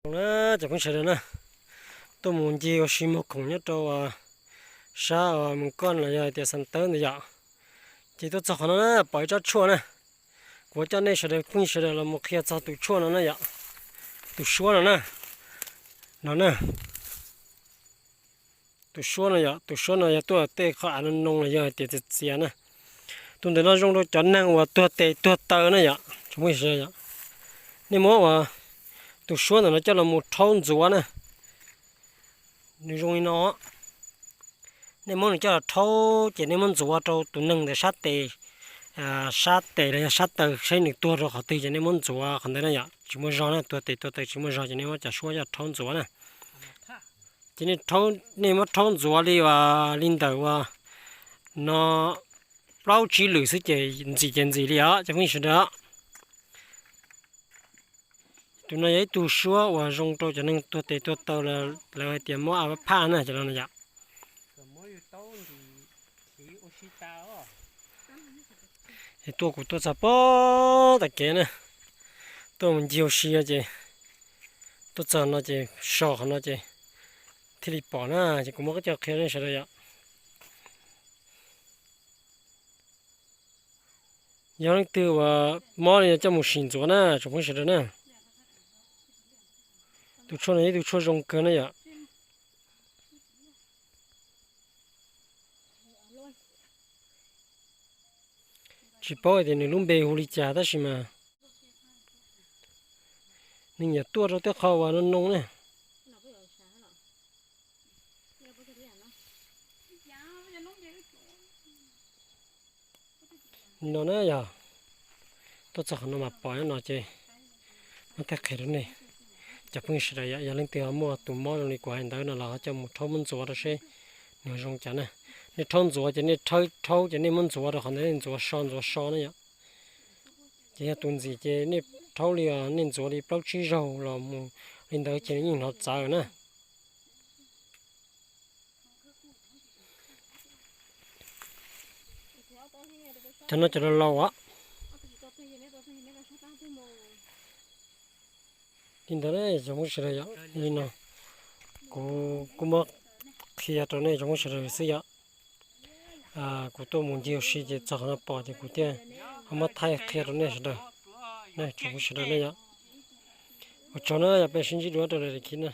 Zoo na, cov phooj ywg sawv daws na, tuaj mus ncig ua si muag khoom nyob rau sab Moos Koj los yog hais tias Xas Tawb ntawd yom. Ces tuaj txog qhov no na, pom ib tsob tshuaj na. Kuv coj nej sawv daws phooj ywg sawv daws los mus qhia txog tus tshuaj no na yom. Tus suab no na, no na. Tus suab no yom, tus suab no yog tuaj tej qhov av no noo los yog hais tias txias txias na. Tus ntawm no zoo rau cov neeg uas tuag tes tuag taw na yom, tsoom phooj ywg sawv daws yom. Nej muab ua tus suab ntawm no coj los mus rhaub ntxuav na. Nws zoo li no. Nej muab nws coj los rhaub ces nej muab ntxuav rau tus neeg ntawd sab tes, sab tes los yog sab taw, saib nws tuag rau qhov twg ces nej muab ntxuav qhov ntawd na yom. Tsis muaj zog na, tuag tes tuag taw tsis muaj zog ces nej muab cov suab coj rhaub ntxuav na. Ces nej, nej muab rhaub ntxuav li uas li ntawm uas no plaub tsib lwm xwb ces ntxim ces ntxim li os cov phooj ywg sawv daws. Tus no yog ib tug suab uas zoo rau cov neeg tuag tes tuag taw, lawv hais tias mob a pab phaj na cov no yom. Es tuaj kuv tuaj txog pob tom kev na, tuaj mus ncig ua si ces tuaj txog no ces so qhov no ces thiaj li pom na, ces kuv muab qhib coj qhia nej sawv daws yom. Yog leej twg uas mob li no coj mus sim ntxuav na tsoom phooj ywg sawv daws na. Tus tshuaj no yog ib tug tshuaj zoo kawg na yom. Tsis paub hais tias nws lub npe hu li cas tab sis mas nws nyiam tuaj rau tej qhov uas no noo na. No na yog tuaj txog qhov no mas pom no ces muab thaij qhia rau nej cov phooj ywg sawv daws yom. Yog leej twg ho muaj tus mob zoo li kuv hais ntawd no los ho coj mus rhaub muab ntxuav rau seb nws zoo cas na. Nej rhaub ntxuav ces nej rhaub ces nej muab ntxuav rau qhov ntawd, nej ntxuav so ntxuav so na yom. Ces yog tus ntxim ces nej rhaub li, nej ntxuav li plaub tsib zaug los mus li ntawd ces nws yeej hnov txawv na. Cov no cov laus laus os. Li ntawd tsoom phooj ywg sawv daws yom, li no kuv kuj muab qhia rau nej tsoom phooj ywg sawv daws xwb yom. Kuv tuaj mus ncig ua si ces txog qhov no pom ces kuv thiaj ho muab thaij qhia rau nej sawv daws, nej tsoom phooj ywg sawv daws nej yom. Ua tsaug na yom, peb sib ntsib dua rau lwm daim clip na.